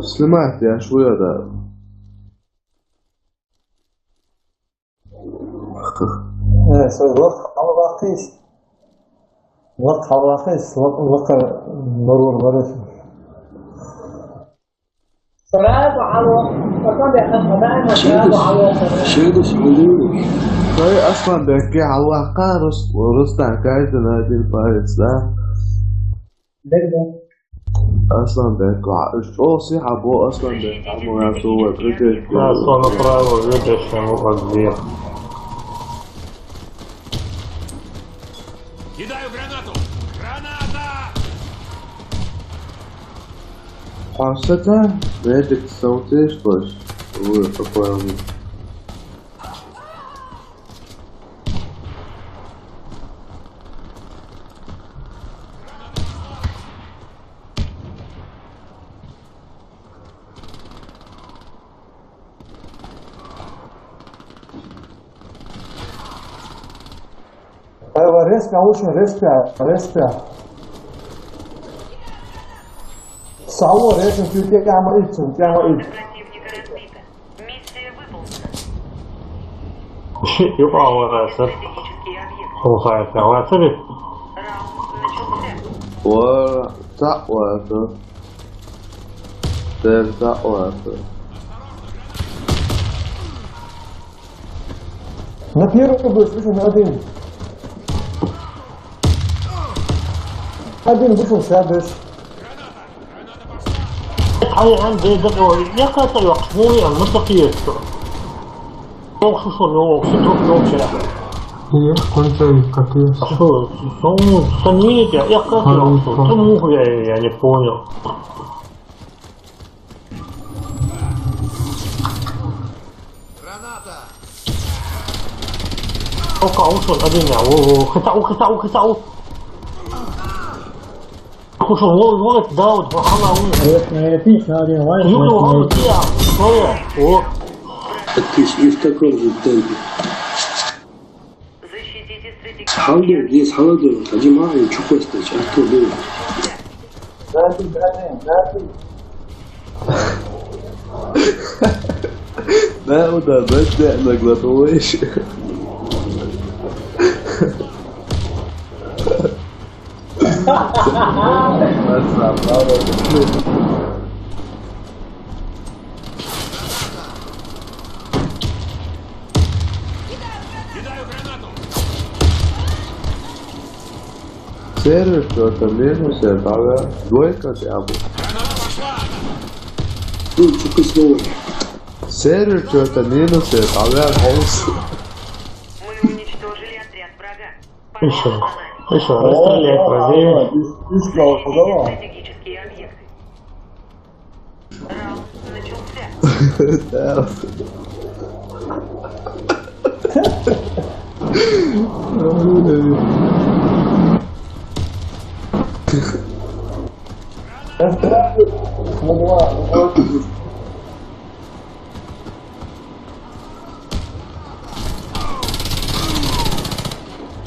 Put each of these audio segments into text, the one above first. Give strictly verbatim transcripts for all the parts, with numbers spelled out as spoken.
Снимать я, шо я да? Э, со лох, алло, вахтись. Лох, алло, вахтись. Лох, лох, норвар, барыш. Сразу алло. Потом я так, потом я сразу алло. Шеду симулируешь? Той Асланбекке аллахка рус, рустан каждый на один палец, да? Асланбек, ва, что си або Асланбек, або я сува, прикинь. Да, что направо, видишь, ему подвес. Кидаю гранату! Граната! Хасата, медик саутеш, что ли? Вы, по-моему. Э, ва, респя, очень респя, респя. Сало, респя, ты тема ицу, тема ицу. Противника разбита. Миссия выполнена. Ши, юпа, вот это. Стратегический объект. Слухай, а вот это. Раунд начался. Ва, так, вот это. Так, так, вот это. На первый был, слышал, на один. Один вышел, сядешь. Ай, ай, да, да, да, я как-то я, ну, я, ну, так и есть. Ох, слушай, ну, все тут вообще. Нет, кончай, как и есть. А что, ну, что не видите? Я как я, что, ну, я, я не понял. Ока, ушел, один я. О, о, хитау, хитау, хитау. Ушел, вот, вот, да, вот, ала, ала. Нет, не, отлично, один, лайк, лайк, лайк. О. Так ты ж и в таком же темпе. Схалды, не схалды, хаджи махай, чуквестач, арту ду. Да, да, да, да, наглотываешь. Сервер что-то минус, это, да? Двойка ты, абу. Ну, что ты слово? Сервер что-то минус, это, да? Мы уничтожили отряд врага. Еще. Еще. Расстреляй правее. Стратегические объекты. Раунд начался. Да.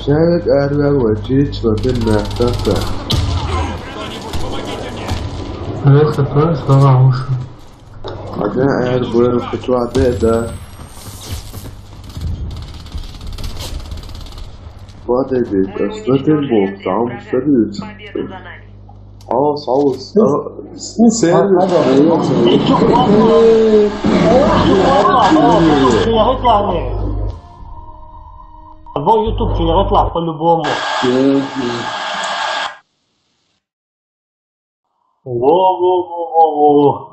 Шайнек арвян вачи чилотин мяхтанка. Рейса тоже слова уши. Одна эр буэр хочу аде, да. Падай, бейт, а что ты бог, там, что ты? Победа за нами. Ала, саус, а, сервер. Эй, чё, классно? Чё, классно? Эй, чё, классно? Твой YouTube чё, по-любому. Во, во, во, во, во.